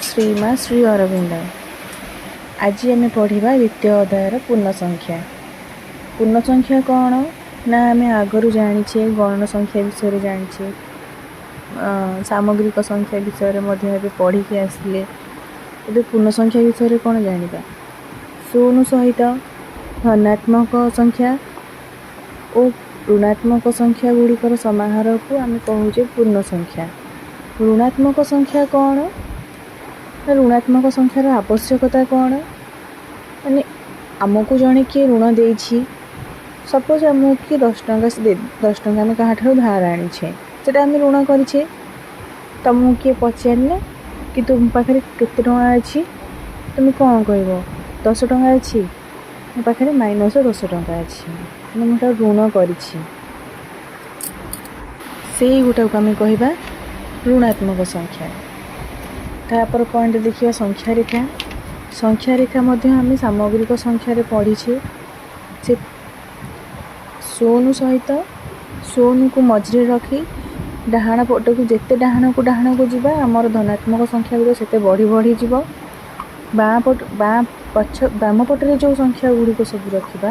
ଶ୍ରୀମା ଶ୍ରୀ ଅରବିନ୍ଦ। ଆଜି ଆମେ ପଢ଼ିବା ଦ୍ୱିତୀୟ ଅଧ୍ୟାୟର ପୂର୍ଣ୍ଣ ସଂଖ୍ୟା। ପୂର୍ଣ୍ଣ ସଂଖ୍ୟା କ'ଣ ନା ଆମେ ଆଗରୁ ଜାଣିଛେ, ଗଣନ ସଂଖ୍ୟା ବିଷୟରେ ଜାଣିଛେ, ସାମଗ୍ରିକ ସଂଖ୍ୟା ବିଷୟରେ ମଧ୍ୟ ଏବେ ପଢ଼ିକି ଆସିଲେ। ଏବେ ପୂର୍ଣ୍ଣ ସଂଖ୍ୟା ବିଷୟରେ କ'ଣ ଜାଣିବା? ଶୂନ ସହିତ ଧନାତ୍ମକ ସଂଖ୍ୟା ଓ ଋଣାତ୍ମକ ସଂଖ୍ୟା ଗୁଡ଼ିକର ସମାହାରକୁ ଆମେ କହୁଛେ ପୂର୍ଣ୍ଣ ସଂଖ୍ୟା। ଋଣାତ୍ମକ ସଂଖ୍ୟା କ'ଣ ନା ଋଣାତ୍ମକ ସଂଖ୍ୟାର ଆବଶ୍ୟକତା କ'ଣ? ମାନେ ଆମକୁ ଜଣେ କିଏ ଋଣ ଦେଇଛି, ସପୋଜ୍ ଆମକୁ କିଏ 10 ଟଙ୍କା, 10 ଟଙ୍କା ଆମେ କାହାଠାରୁ ଧାର ଆଣିଛେ, ସେଇଟା ଆମେ ଋଣ କରିଛେ। ତମକୁ କିଏ ପଚାରିଲା କି ତୁମ ପାଖରେ କେତେ ଟଙ୍କା ଅଛି, ତୁମେ କ'ଣ କହିବ? 10 ଟଙ୍କା ଅଛି ମୋ ପାଖରେ, ମାଇନସ୍ 10 ଟଙ୍କା ଅଛି, ମାନେ ମୁଁ ଏଟା ଋଣ କରିଛି। ସେଇ ଗୋଟାକୁ ଆମେ କହିବା ଋଣାତ୍ମକ ସଂଖ୍ୟା। ତାପର ପଏଣ୍ଟ ଦେଖିବା ସଂଖ୍ୟା ରେଖା। ସଂଖ୍ୟା ରେଖା ମଧ୍ୟ ଆମେ ସାମଗ୍ରିକ ସଂଖ୍ୟାରେ ପଢ଼ିଛେ। ସେ ଶୂନ ସହିତ ଶୂନକୁ ମଝିରେ ରଖି ଡାହାଣ ପଟକୁ, ଯେତେ ଡାହାଣକୁ ଡାହାଣକୁ ଯିବା, ଆମର ଧନାତ୍ମକ ସଂଖ୍ୟା ଗୁଡ଼ିକ ସେତେ ବଢ଼ି ବଢ଼ିଯିବ। ବାଁ ପଟ, ବାଁ ପଛ, ବାମ ପଟରେ ଯେଉଁ ସଂଖ୍ୟା ଗୁଡ଼ିକ ସବୁ ରଖିବା,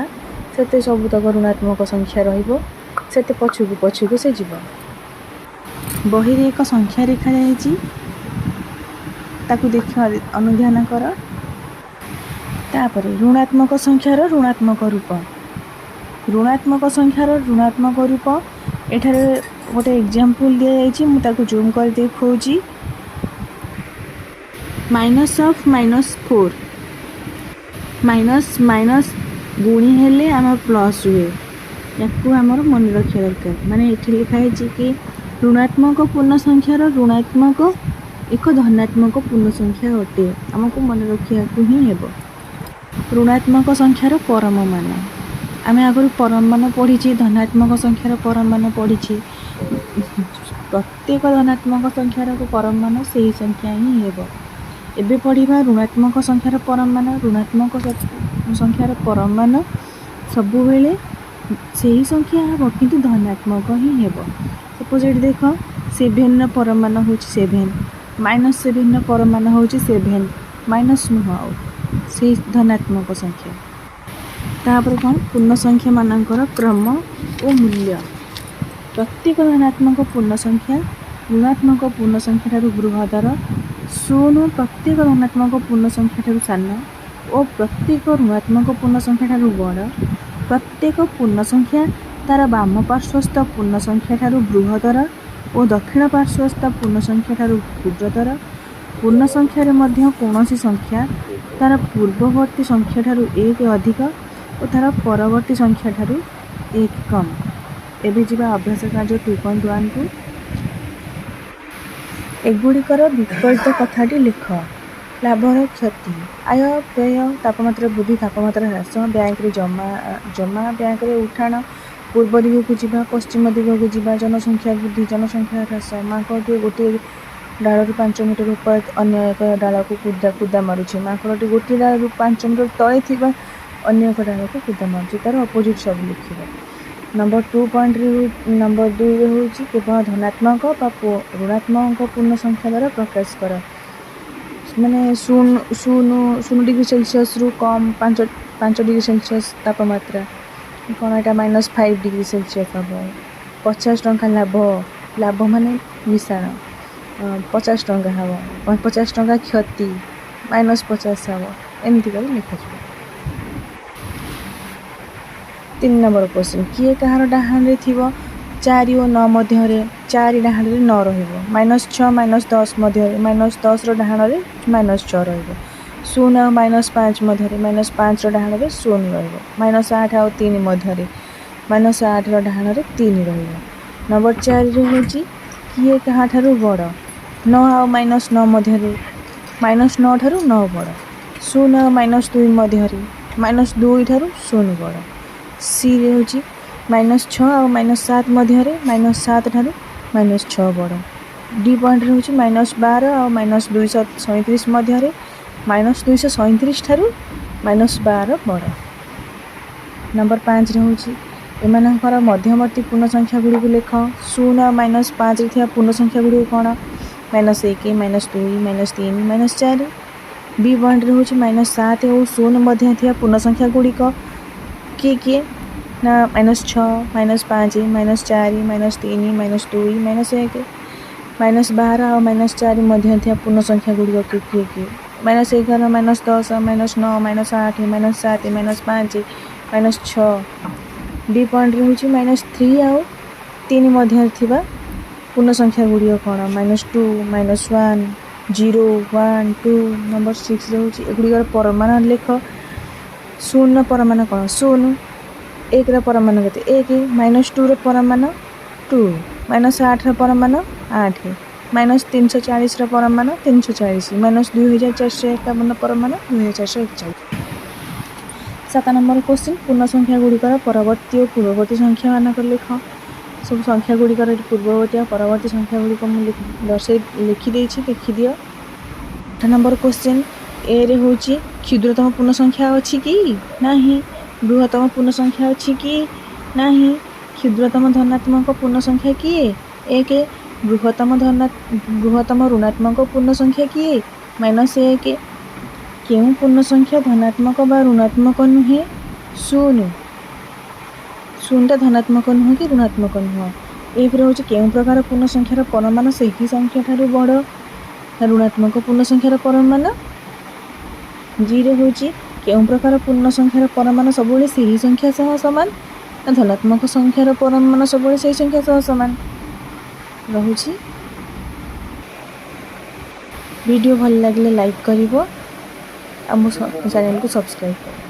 ସେତେ ସବୁତକ ଋଣାତ୍ମକ ସଂଖ୍ୟା ରହିବ, ସେତେ ପଛକୁ ପଛକୁ ସେ ଯିବ। ବହିରେ ଏକ ସଂଖ୍ୟା ରେଖା ଯାଇଛି, ତାକୁ ଦେଖ, ଅନୁଧ୍ୟାନ କର। ତାପରେ ଋଣାତ୍ମକ ସଂଖ୍ୟାର ଋଣାତ୍ମକ ରୂପ। ଋଣାତ୍ମକ ସଂଖ୍ୟାର ଋଣାତ୍ମକ ରୂପ ଏଠାରେ ଗୋଟେ ଏକ୍ଜାମ୍ପଲ୍ ଦିଆଯାଇଛି, ମୁଁ ତାକୁ ଜୁମ୍ କରି ଦେଖାଉଛି। Minus of minus four, minus minus ଗୁଣି ହେଲେ ଆମର ପ୍ଲସ୍ ହୁଏ, ୟାକୁ ଆମର ମନେ ରଖିବା ଦରକାର। ମାନେ ଏଠି ଲେଖା ହେଇଛି କି ଋଣାତ୍ମକ ପୂର୍ଣ୍ଣ ସଂଖ୍ୟାର ଋଣାତ୍ମକ ଏକ ଧନାତ୍ମକ ପୂର୍ଣ୍ଣ ସଂଖ୍ୟା ଅଟେ। ଆମକୁ ମନେ ରଖିବାକୁ ହିଁ ହେବ। ଋଣାତ୍ମକ ସଂଖ୍ୟାର ପରମ ମାନ, ଆମେ ଆଗରୁ ପରମ ମାନ ପଢ଼ିଛେ, ଧନାତ୍ମକ ସଂଖ୍ୟାର ପରମ ମାନ ପଢ଼ିଛେ। ପ୍ରତ୍ୟେକ ଧନାତ୍ମକ ସଂଖ୍ୟାର ପରମ ମାନ ସେହି ସଂଖ୍ୟା ହିଁ ହେବ। ଏବେ ପଢ଼ିବା ଋଣାତ୍ମକ ସଂଖ୍ୟାର ପରମ ମାନ। ଋଣାତ୍ମକ ସଂଖ୍ୟାର ପରମ ମାନ ସବୁବେଳେ ସେହି ସଂଖ୍ୟା ହେବ, କିନ୍ତୁ ଧନାତ୍ମକ ହିଁ ହେବ। ସପୋଜ୍ ଏଠି ଦେଖ, ସେଭେନର ପରମ ମାନ ହେଉଛି ସେଭେନ, ମାଇନସ୍ ସେଭେନର ପରମ ମାନ ହେଉଛି ସେଭେନ, ମାଇନସ୍ ନୁହଁ ଆଉ, ସେଇ ଧନାତ୍ମକ ସଂଖ୍ୟା। ତାପରେ କ'ଣ? ପୂର୍ଣ୍ଣ ସଂଖ୍ୟାମାନଙ୍କର କ୍ରମ ଓ ମୂଲ୍ୟ। ପ୍ରତ୍ୟେକ ଧନାତ୍ମକ ପୂର୍ଣ୍ଣ ସଂଖ୍ୟା ଋଣାତ୍ମକ ପୂର୍ଣ୍ଣ ସଂଖ୍ୟା ଠାରୁ ବୃହତ୍ତର। ଶୂନ ପ୍ରତ୍ୟେକ ଧନାତ୍ମକ ପୂର୍ଣ୍ଣ ସଂଖ୍ୟା ଠାରୁ ସାନ ଓ ପ୍ରତ୍ୟେକ ଋଣାତ୍ମକ ପୂର୍ଣ୍ଣ ସଂଖ୍ୟା ଠାରୁ ବଡ଼। ପ୍ରତ୍ୟେକ ପୂର୍ଣ୍ଣ ସଂଖ୍ୟା ତା'ର ବାମ ପାର୍ଶ୍ୱସ୍ଥ ପୂର୍ଣ୍ଣ ସଂଖ୍ୟା ଠାରୁ ବୃହତ୍ତର ଓ ଦକ୍ଷିଣ ପାର୍ଶ୍ୱସ୍ଥ ପୂର୍ଣ୍ଣ ସଂଖ୍ୟା ଠାରୁ କ୍ଷୁଦ୍ରତର। ପୂର୍ଣ୍ଣ ସଂଖ୍ୟାରେ ମଧ୍ୟ କୌଣସି ସଂଖ୍ୟା ତା'ର ପୂର୍ବବର୍ତ୍ତୀ ସଂଖ୍ୟା ଠାରୁ 1 ଅଧିକ ଓ ତା'ର ପରବର୍ତ୍ତୀ ସଂଖ୍ୟା ଠାରୁ 1 କମ୍। ଏବେ ଯିବା ଅଭ୍ୟାସ କାର୍ଯ୍ୟ 2.1କୁ। ଏଗୁଡ଼ିକର ବିପରୀତ କଥାଟି ଲେଖ। ଲାଭର କ୍ଷତି, ଆୟ ବ୍ୟୟ, ତାପମାତ୍ରା ବୃଦ୍ଧି, ତାପମାତ୍ରା ହ୍ରାସ, ବ୍ୟାଙ୍କରେ ଜମା, ଜମା ବ୍ୟାଙ୍କରେ ଉଠାଣ, ପୂର୍ବ ଦିଗକୁ ଯିବା, ପଶ୍ଚିମ ଦିଗକୁ ଯିବା, ଜନସଂଖ୍ୟା ବୃଦ୍ଧି, ଜନସଂଖ୍ୟା ହ୍ରାସ। ମାଙ୍କଡ଼ଟି ଗୋଟିଏ ଡାଳରୁ 5 ମିଟର ଉପରେ ଅନ୍ୟ ଏକ ଡାଳକୁ କୁଦା କୁଦା ମାରୁଛି। ମାଙ୍କଡ଼ଟି ଗୋଟିଏ ଡାଳରୁ 5 ମିଟର ତଳେ ଥିବା ଅନ୍ୟ ଏକ ଡାଳକୁ କୁଦା ମାରୁଛି। ତା'ର ଅପୋଜିଟ୍ ସବୁ ଲେଖିବ। ନମ୍ବର ଟୁ ପଏଣ୍ଟରେ, ନମ୍ବର 2ରେ ହେଉଛି କେବଳ ଧନାତ୍ମକ ବା ଋଣାତ୍ମକ ପୂର୍ଣ୍ଣ ସଂଖ୍ୟା ଦ୍ୱାରା ପ୍ରକାଶ କର। ମାନେ ଶୂନ ଶୂନ ଶୂନ ଡିଗ୍ରୀ ସେଲସିୟସରୁ କମ୍ 5 ଡିଗ୍ରୀ ସେଲସିୟସ ତାପମାତ୍ରା କ'ଣ? ଏଇଟା -5 ଡିଗ୍ରୀ ସେଲସିୟସ ହେବ। 50 ଟଙ୍କା ଲାଭ, ଲାଭ ମାନେ ମିଶାଣ, 50 ଟଙ୍କା ହେବ। 50 ଟଙ୍କା କ୍ଷତି, ମାଇନସ୍ 50 ହେବ। ଏମିତି କରି ଲେଖାଯିବ। 3 ନମ୍ବର କ୍ୱେଶ୍ଚିନ୍, କିଏ କାହାର ଡାହାଣରେ ଥିବ? 4 ଓ 9 ମଧ୍ୟରେ 4 ଡାହାଣରେ 9 ରହିବ। -6 -10 ମଧ୍ୟରେ -10ର ଡାହାଣରେ -6 ରହିବ। 0 ଆଉ -5 ମଧ୍ୟରେ -5ର ଡାହାଣରେ 0 ରହିବ। -8 ଆଉ 3 ମଧ୍ୟରେ -8ର ଡାହାଣରେ 3 ରହିବ। ନମ୍ବର 4ରେ ହେଉଛି କିଏ କାହାଠାରୁ ବଡ଼? 9 ଆଉ -9 ମଧ୍ୟରେ -9 ଠାରୁ 9 ବଡ଼। 0 ଆଉ -2 ମଧ୍ୟରେ -2 ଠାରୁ 0 ବଡ଼। ସିରେ ହେଉଛି -6 ଆଉ -7 ମଧ୍ୟରେ -7 ଠାରୁ -6 ବଡ଼। ଡି ପଏଣ୍ଟରେ ହେଉଛି -12 ଆଉ -237 ମଧ୍ୟରେ -237 ଠାରୁ -12 ବଡ଼। ନମ୍ବର 5ରେ ହେଉଛି ଏମାନଙ୍କର ମଧ୍ୟବର୍ତ୍ତୀ ପୂର୍ଣ୍ଣ ସଂଖ୍ୟା ଗୁଡ଼ିକୁ ଲେଖ। 0 ଆଉ -5ରେ ଥିବା ପୂର୍ଣ୍ଣ ସଂଖ୍ୟା ଗୁଡ଼ିକ କ'ଣ? -1, -2, -3, -4। ବି ପଏଣ୍ଟରେ ହେଉଛି -7 ଓ 0 ମଧ୍ୟରେ ଥିବା ପୂର୍ଣ୍ଣ ସଂଖ୍ୟା ଗୁଡ଼ିକ କିଏ କିଏ ନା -6, -5, -4, -3, -2, -1। -12 ଆଉ -4 ମଧ୍ୟରେ ଥିବା ପୂର୍ଣ୍ଣ ସଂଖ୍ୟା ଗୁଡ଼ିକ କିଏ କିଏ? -11, -10, -9, -8, -7, -5, -6। ଡି ପଏଣ୍ଟରେ ହେଉଛି -3 ଆଉ 3 ମଧ୍ୟରେ ଥିବା ପୂର୍ଣ୍ଣ ସଂଖ୍ୟା ଗୁଡ଼ିକ କ'ଣ? -2, -1, 0, 1, 2। ନମ୍ବର 6ରେ ହେଉଛି ଏଗୁଡ଼ିକର ପରମାନ ଲେଖ। 0 ପରମାନ କ'ଣ? 0। 1ର ପରମାନ କେତେ? 1। -2ର ପରମାନ 2। -8ର ପରମାନ 8। -340ର ପରମାନ 340। -2451 ପରମାନ 2441। 7 ନମ୍ବର କୋଶ୍ଚିନ୍, ପୂର୍ଣ୍ଣ ସଂଖ୍ୟା ଗୁଡ଼ିକର ପରବର୍ତ୍ତୀ ଓ ପୂର୍ବବର୍ତ୍ତୀ ସଂଖ୍ୟାମାନଙ୍କ ଲେଖ। ସବୁ ସଂଖ୍ୟା ଗୁଡ଼ିକର ଏଠି ପୂର୍ବବର୍ତ୍ତୀ ଆଉ ପରବର୍ତ୍ତୀ ସଂଖ୍ୟା ଗୁଡ଼ିକ ମୁଁ ଦର୍ଶାଇ ଲେଖିଦେଇଛି, ଦେଖିଦିଅ। 8 ନମ୍ବର କୋଶ୍ଚିନ୍, ଏରେ ହେଉଛି କ୍ଷୁଦ୍ରତମ ପୂର୍ଣ୍ଣ ସଂଖ୍ୟା ଅଛି କି? ନାହିଁ। ବୃହତ୍ତମ ପୂର୍ଣ୍ଣ ସଂଖ୍ୟା ଅଛି କି? ନାହିଁ। କ୍ଷୁଦ୍ରତମ ଧନାତ୍ମକ ପୂର୍ଣ୍ଣ ସଂଖ୍ୟା କିଏ? 1। ବୃହତ୍ତମ ଋଣାତ୍ମକ ପୂର୍ଣ୍ଣ ସଂଖ୍ୟା କିଏ? -1। କେଉଁ ପୂର୍ଣ୍ଣ ସଂଖ୍ୟା ଧନାତ୍ମକ ବା ଋଣାତ୍ମକ ନୁହେଁ? 0। 0ଟା ଧନାତ୍ମକ ନୁହେଁ କି ଋଣାତ୍ମକ ନୁହଁ। ଏପରେ ହେଉଛି କେଉଁ ପ୍ରକାର ପୂର୍ଣ୍ଣ ସଂଖ୍ୟାର ପରମାନ ସେହି ସଂଖ୍ୟା ଠାରୁ ବଡ଼? ଋଣାତ୍ମକ ପୂର୍ଣ୍ଣ ସଂଖ୍ୟାର ପରମାନ। ଜିରେ ହେଉଛି କେଉଁ ପ୍ରକାର ପୂର୍ଣ୍ଣ ସଂଖ୍ୟାର ପରମାନ ସବୁବେଳେ ସେହି ସଂଖ୍ୟା ସହ ସମାନ? ନା ଧନାତ୍ମକ ସଂଖ୍ୟାର ପରମାନ ସବୁବେଳେ ସେହି ସଂଖ୍ୟା ସହ ସମାନ ରହୁଛି। ଭିଡ଼ିଓ ଭଲ ଲାଗିଲେ ଲାଇକ୍ କରିବ ଆଉ ମୋ ଚ୍ୟାନେଲକୁ ସବସ୍କ୍ରାଇବ୍ କରିବ।